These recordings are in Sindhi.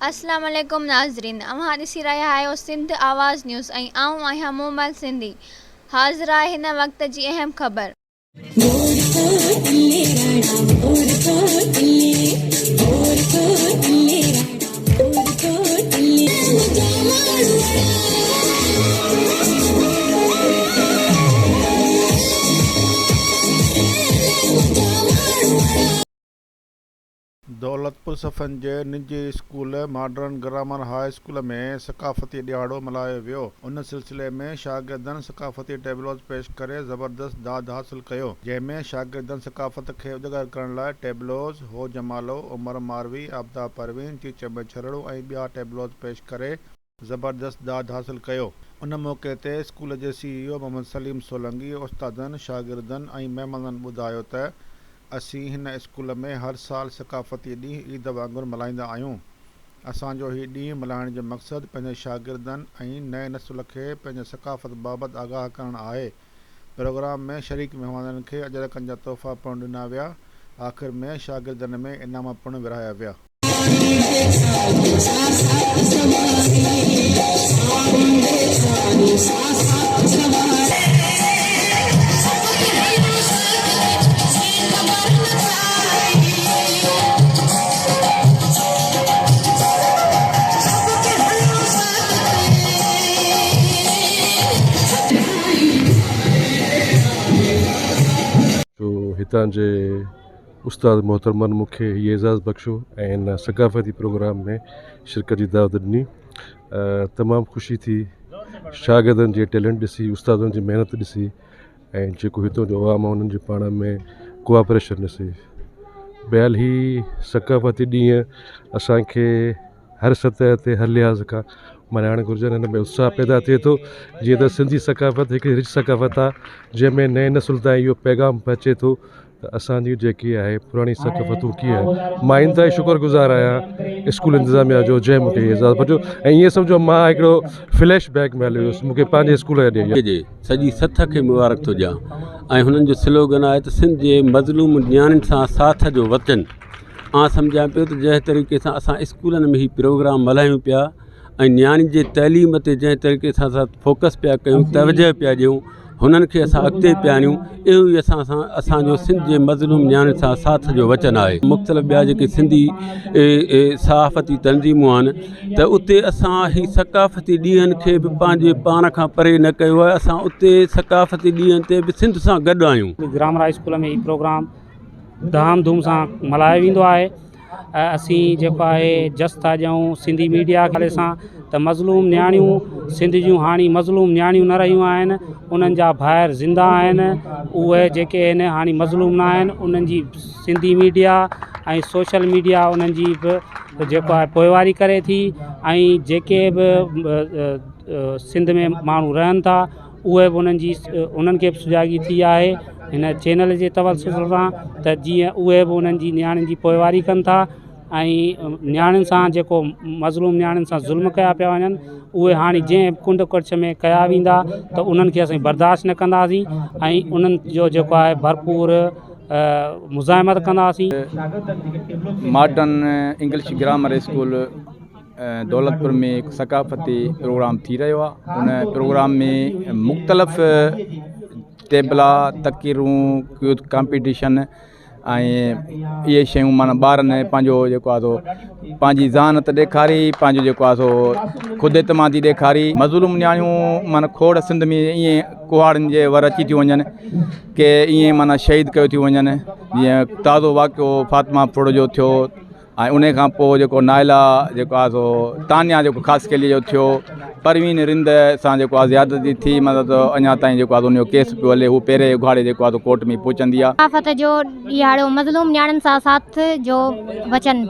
اسلام عليڪم ناظرين اوهان ڏسي رهيا آهيو سنڌ آواز نيوز ۽ آئون آهيان مومل سنڌي حاضر آهي هن وقت جي اهم خبر. دولتپور صفن جي نجي school modern grammar high school ۾ ثقافتي ڏهاڙو ملهايو ويو. ان سلسلي ۾ شاگردن ثقافتي ٽيبلوز پيش ڪري زبردست داد حاصل ڪيو، جنهن ۾ شاگردن ثقافت کي اجاگر ڪرڻ لاء ٽيبلوز، هو جمالو، عمر ماروي، عابده پروين، چيچ ۾ ڇرڙو ۽ ٻيا ٽيبلوز پيش ڪري زبردست داد حاصل ڪيو. ان موقعي تي اسڪول جي سي اي او محمد سليم سولنگي، استادن، شاگردن ۽ مهمانن ٻڌايو ته اسين هن اسڪول ۾ هر سال ثقافتي ڏينهن عيد وانگر ملهائيندا آهيون. اسان جو هي ڏينهن ملهائڻ جو مقصد پنهنجي شاگردن ۽ نئين نسل کي پنهنجي ثقافت بابت آگاهه ڪرڻ آهي. پروگرام ۾ شريڪ مهمانن کي اجرڪن جا تحفا پڻ ڏنا ويا. آخر ۾ شاگردن ۾ انعام پڻ ورهايا ويا. جو هتان جي استاد محترمن مون کي هي اعزاز بخشيو ۽ هن ثقافتي پروگرام ۾ شرڪت جي دعوت ڏني تمام خوشي ٿي شاگردن جي ٽيلنٽ ڏسي استادن جي محنت ڏسي ۽ جيڪو هتو جو عوام آهي انهن جي پاڻ ۾ ڪوآپريشن ڏسي بهرحال هي ثقافتي ڏينهن اسانکي هر سطح تي هر لحاظ کان ملهائڻ گهرجن هن ۾ اتساهه پيدا ٿئي ٿو جيئن ته سنڌي ثقافت هڪ رچ ثقافت آهي جنهن ۾ نئين نسل تائين اهو پيغام پهچي ٿو ته اسان جي جيڪي آهي پراڻي ثقافتون ڪيئن آهن مان انتهائي شڪر گذار آهيان اسڪول انتظاميا جو جنهن مونکي هي اعزاز بخشيو ۽ ائين سمجهو مان هڪڙو فليش بيڪ ۾ هليو ويس مونکي پنهنجي اسڪول جا ڏينهن جي سڄي سٿ کي مبارڪ ٿو ڏيان ۽ هنن جو سلوگن آهي ته سنڌ جي مظلوم نياڻين سان ساٿ جو وچن آن سمجهان پيو ته جنهن طريقي سان اسان اسڪولن ۾ هي پروگرام ملهايون پيا ۽ نياڻين جي تعليم تي جنهن طريقي سان اسان فوڪس پيا ڪيون توجهه پيا ڏيون هنن کي اسان اڳتي پيا آڻيون اهو ئي اسان سان اسانجو سنڌ جي مظلوم نياڻين سان ساٿ جو وچن آهي مختلف ٻيا جيڪي سنڌي صحافتي تنظيمون آهن ته اتي اسان هي ثقافتي ڏينهن کي به پنهنجي پاڻ کان پري نه ڪيو آهي اسان اتي ثقافتي ڏينهن تي به سنڌ سان گڏ آهيون. گرامر هاء اسڪول ۾ هي پروگرام ڌام ڌوم سان ملهايو ويندو آهي ۽ اسين جيڪو آهي جس ٿا ڏيون سنڌي ميڊيا حوالي سان ته مظلوم نياڻيون سنڌ جون هاڻي مظلوم نياڻيون نه رهيون آهن انهن جا ڀائر زنده آهن اهي جيڪي آهن هاڻي مظلوم نه آهن انهن جي سنڌي ميڊيا ۽ سوشل ميڊيا انهن جي به جيڪو آهي پوئواري ڪري ٿي ۽ جيڪي به سنڌ ۾ ماڻهو رهن ٿا اهي به انهن جي انهن کي به سجاڳي ٿي آهي هن چينل جي توسط سان ته جيئن اهي به انهن جي نياڻين جي پوئواري ڪن ٿا ۽ نياڻين سان جيڪو مظلوم نياڻين سان ظلم ڪيا پيا وڃن اهي هاڻي جنهن به ڪنڊ ڪڙڇ ۾ ڪيا ويندا ته انهن کي اسين برداشت نه ڪنداسين ۽ انهن جو جيڪو آهي ڀرپور مزاحمت ڪنداسين. Modern English grammar school Daulatpur ۾ هڪ ثقافتي پروگرام ٿي رهيو آهي ان پروگرام ۾ مختلف ٽيبلا تقريرون ڪامپيٽيشن ۽ اهي شيون معنيٰ ٻارن پنهنجو جيڪو آهي سو پنهنجي ذهانت ڏيکاري پنهنجو جيڪو آهي سو خود اعتمادي ڏيکاري مظلوم نياڻيون معنيٰ کوڙ سنڌ ۾ ائين ڪهاڙين جي ور اچي ٿيون وڃن ڪي ائين معنيٰ شهيد ڪيو ٿيون وڃن جيئن تازو واقعو فاطمه ڦڙ جو ٿيو ۽ انهي کان پوء جيڪو نائلا جيڪو آهي سو تانيا جيڪو خاصخيلي جو ٿيو پروين رند سان جيڪو آهي زيادتي ٿي مطلب ته اڃا تائين جيڪو آهي ان جو ڪيس پيو هلي هو پيري اگهاڙي جيڪو آهي سو ڪورٽ ۾ پهچندي آهي. ثقافت جو ڏيهاڙو مظلوم نياڻين سان ساٿ جو وچن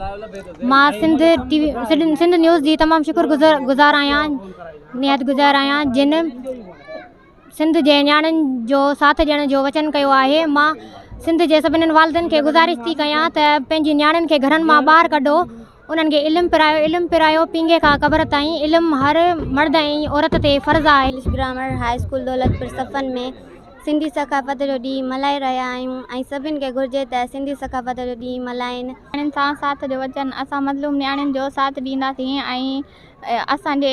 مان سنڌ ٽي وي سنڌ نيوز جي تمام شڪر گذار آهيان نهايت گذار آهيان جن سنڌ جي نياڻين جو ساٿ ڏيڻ جو وچن ڪيو آهي مان سنڌ جي سڀني والدين کي گذارش ٿي ڪيان ته پنهنجي نياڻين کي گهرن مان ٻاهر ڪڍو انهن کي علم پرايو علم پرايو پينگهي کان قبر تائين علم هر مرد ۽ عورت تي فرض آهي. English grammar high school Daulatpur صفن ۾ سنڌي ثقافت جو ڏينهن ملهائي رهيا آهيون ۽ سڀن کي گهرجي ته سنڌي ثقافت جو ڏينهن ملهائين. نياڻين سان ساٿ جو وچن، اسان مظلوم نياڻين جو ساٿ ڏينداسين ۽ اسان جي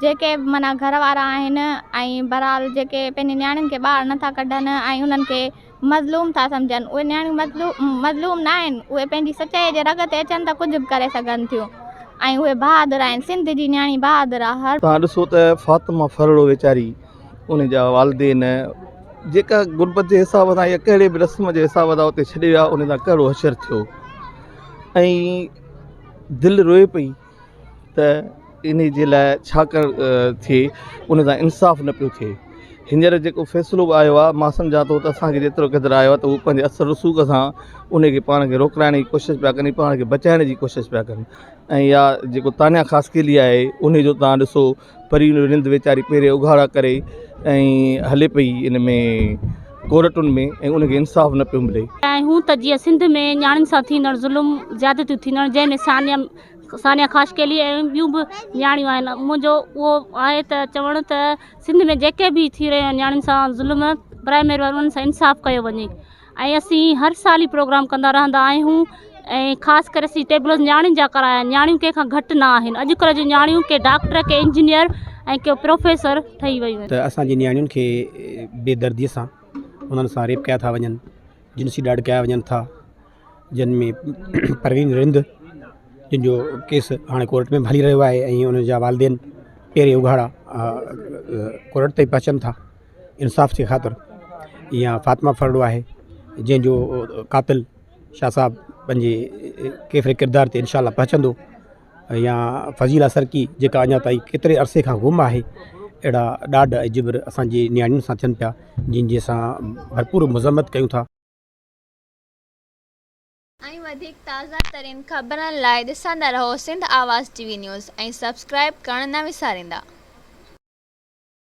جيڪي به معنيٰ گهر وارا آهن ۽ بهرحال جيڪي پنهنجي نياڻين کي ٻاهر نٿا ڪڍن ۽ انهن کي مظلوم ٿا سمجهن اهي نياڻيون مظلوم نه آهن اهي پنهنجي سچائي جي رڳ تي اچن ته ڪجهه به ڪري سگهن ٿيون ۽ اهي بهادر آهن سنڌ جي نياڻي بهادر آهي هر توهان ڏسو ته فاطمه ڦرڙو ويچاري ان جا والدين جيڪا غربت جي حساب سان يا ڪهڙي به رسم جي حساب سان اتي ڇڏي ويا ان سان ڪهڙو حشر ٿيو ۽ دل روئي پئي ته ان جي لاء ڇا ڪر ٿئي ان سان انصاف نه پيو ٿئي هينئر جيڪو فيصلو به آيو آهي مان سمجهان ٿو ته اسانکي جيترو قدر آيو آهي ته هو پنهنجي اثر رسوخ سان ان کي پاڻ کي روڪرائڻ جي ڪوشش پيا ڪن پاڻ کي بچائڻ جي ڪوشش پيا ڪن ۽ يا جيڪو تانيا خاصخيلي آهي ان جو تان ڏسو پرين رند ويچاري پير اگهاڙا ڪري ۽ هلي پئي ان ۾ ڪورٽن ۾ ۽ ان کي انصاف نه پيو ملي. آهيون ته جيئن سنڌ ۾ نياڻين سان ٿيندڙ ظلم زيادتيون ٿيندڙ جنهن ۾ ثانيه ثانيه خاصخيلي ۽ ٻيون به نياڻيون آهن منهنجو اهو آهي ته چوڻ ته سنڌ ۾ جيڪي به ٿي رهيو آهي نياڻين سان ظلم برائي مهرباني انهن سان انصاف ڪيو وڃي ۽ اسين هر سال هي پروگرام ڪندا رهندا آهيون ۽ خاص ڪري اسين ٽيبلوز نياڻين جا ڪرايا آهن نياڻيون ڪنهن کان گهٽ نه آهن اڄڪلهه جون نياڻيون ڪي ڊاڪٽر ڪي انجنيئر ۽ ڪي پروفيسر ٺهي ويون آهن. ته اسان جي نياڻين کي بي دردي سان انهن سان ريپ ڪيا ٿا وڃن جنسي ڏاڍ ڪيا وڃن ٿا جن ۾ پروين رند جن جو ڪيس هاڻي ڪورٽ ۾ به هلي رهيو آهي ۽ ان جا والدين پيرين اگهاڙا ڪورٽ تائين پهچن ٿا انصاف جي خاطر يا فاطمه ڦرڙو آهي جنهن جو قاتل شاهه صاحب پنهنجي ڪيفر ڪردار تي انشاء الله پهچندو يا فضيلا سرڪي جيڪا اڃا تائين ڪيتري عرصي کان گم آهي اهڙا ڏاڍ ۽ جبر اسانجي نياڻين سان ٿين پيا جن جي اسان ڀرپور مذمت ڪيون ٿا. ۽ وڌيڪ تازه ترين خبرن لاء ڏسندا رهو Sindh Awaz T V news ۽ subscribe ڪرڻ نه وساريندا.